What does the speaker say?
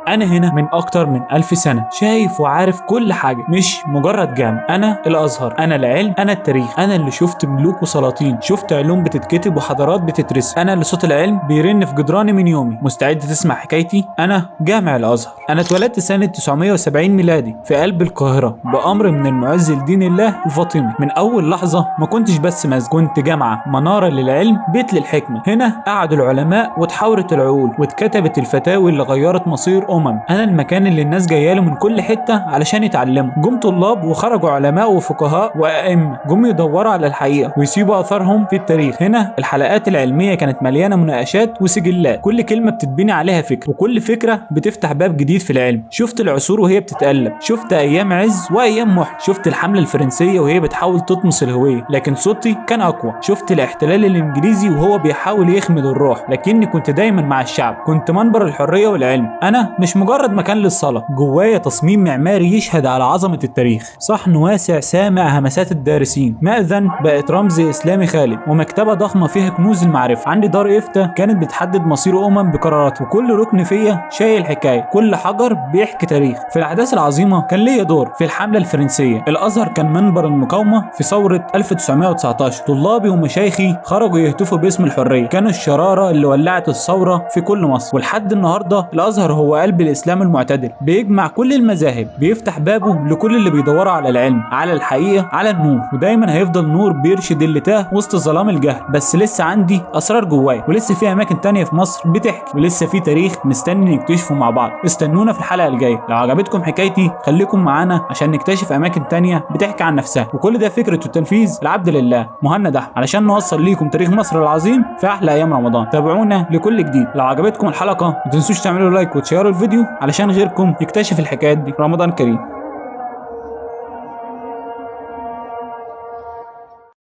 أنا هنا من أكتر من 1000 سنة، شايف وعارف كل حاجة، مش مجرد جامع. أنا الأزهر، أنا العلم، أنا التاريخ، أنا اللي شفت ملوك وسلاطين، شفت علوم بتتكتب وحضارات بتترسم، أنا اللي صوت العلم بيرن في جدراني من يومي. مستعد تسمع حكايتي؟ أنا جامع الأزهر. أنا اتولدت سنة 970 ميلادي في قلب القاهرة بأمر من المعز لدين الله الفاطمي. من أول لحظة ما كنتش بس مسجد، كنت جامعة، منارة للعلم، بيت للحكمة. هنا قعدوا العلماء وتحاورت العقول واتكتبت الفتاوي اللي غيرت مصير. انا المكان اللي الناس جاية له من كل حتة علشان يتعلموا. جم طلاب وخرجوا علماء وفقهاء وائمة، جم يدوروا على الحقيقة ويسيبوا اثارهم في التاريخ. هنا الحلقات العلمية كانت مليانة مناقشات وسجلات، كل كلمة بتتبني عليها فكرة، وكل فكرة بتفتح باب جديد في العلم. شفت العصور وهي بتتقلب، شفت ايام عز وايام محن، شفت الحملة الفرنسية وهي بتحاول تطمس الهوية، لكن صوتي كان اقوى. شفت الاحتلال الانجليزي وهو بيحاول يخمد الروح، لكني كنت دايما مع الشعب، كنت منبر الحرية والعلم. انا مش مجرد مكان للصلاة، جوايا تصميم معماري يشهد على عظمة التاريخ. صحن واسع سامع همسات الدارسين، مأذن بقت رمز إسلامي خالد، ومكتبة ضخمة فيها كنوز المعرفة. عندي دار إفتاء كانت بتحدد مصير بقراراتها، وكل ركن فيا شايل حكاية، كل حجر بيحكي تاريخ. في الأحداث العظيمة كان ليا دور. في الحملة الفرنسية الأزهر كان منبر المقاومة في ثورة 1919. طلابي ومشايخي خرجوا يهتفوا باسم الحرية، كانوا الشرارة اللي ولعت الثورة في كل مصر. ولحد النهاردة الأزهر هو قلب الإسلام المعتدل، بيجمع كل المذاهب، بيفتح بابه لكل اللي بيدوروا على العلم، على الحقيقة، على النور. ودايما هيفضل نور بيرشد اللي تاه وسط ظلام الجهل. بس لسه عندي أسرار جوايا، ولسه في أماكن تانية في مصر بتحكي، ولسه في تاريخ مستني نكتشفه مع بعض. استنونا في الحلقة الجاية. لو عجبتكم حكايتي خليكم معانا عشان نكتشف أماكن تانية بتحكي عن نفسها. وكل ده فكرة التنفيذ العبد لله مهند أحمد، علشان نوصل ليكم تاريخ مصر العظيم في أحلى أيام رمضان. تابعونا لكل جديد. لو عجبتكم الحلقة ما تنسوش تعملوا like وتشيروا الفيديو علشان غيركم يكتشف الحكايات دي. رمضان كريم.